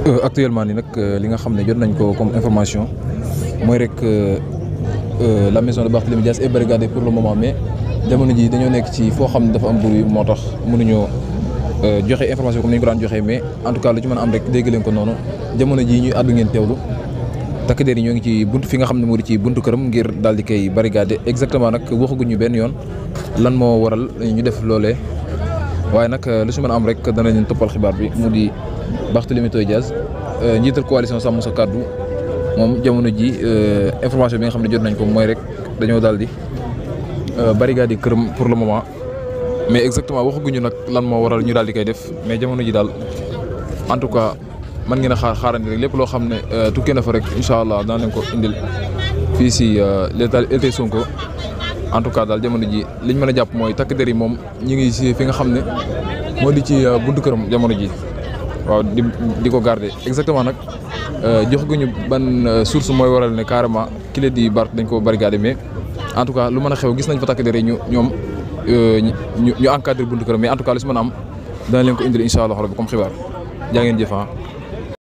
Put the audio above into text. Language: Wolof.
Actuellement nii nag li nga xam ne jot nañ ko comme information mooy rek la maison de Barthélémy Dias est barricadée pour le moment, mais jamono ji dañoo nekk ci foo xam ne dafa am bruit moo tax mënuñoo joxe information comme ni ñu ko daan joxee, mais en tout cas lu ci mën a am rek dégg leen ko noonu. jamono ji ñuy àddu ngeen teewlu takk der yi ñoo ngi ci buntu fi nga xam ne moo di ci buntu këram ngir daal di koy barricadé. Exactement nag waxaguñu benn yoon lan moo waral ñu def loolee, waaye nag lu ci mën a am rek danañ leen toppal xibaar bi. mu di Barthélémy Dias njiital coalition Sàmm Sa Kàddu moom jamono ji information bi nga xam ne jot nañ ko mooy rek dañoo daal di barricade këram pour le moment, mais exactement waxaguñu nag lan moo waral ñu daal di koy def. mais jamono ji daal en tout cas mën ngeen a xaarandi rek lépp loo xam ne tukkee na fa rek incha allah daan leen ko indil fii si l'état Sonko. en tout cas daal jamono ji liñ mën a jàpp mooy takk der yi moom ñu ngi si fi nga xam ne moo di ci buntu këram jamono ji, waaw di ko garder. exactement nag joxaguñu ban source mooy waral ne carrément ki la di Bart dañ ko barricade, mais en tout cas lu mën a xew gis nañ fa takk der yi ñoom ñu encadré buntu këram. mais en tout cas lu si mën a am dana leen ko indil incha allah rabbi comme xibaar. jaa ngeen jëf.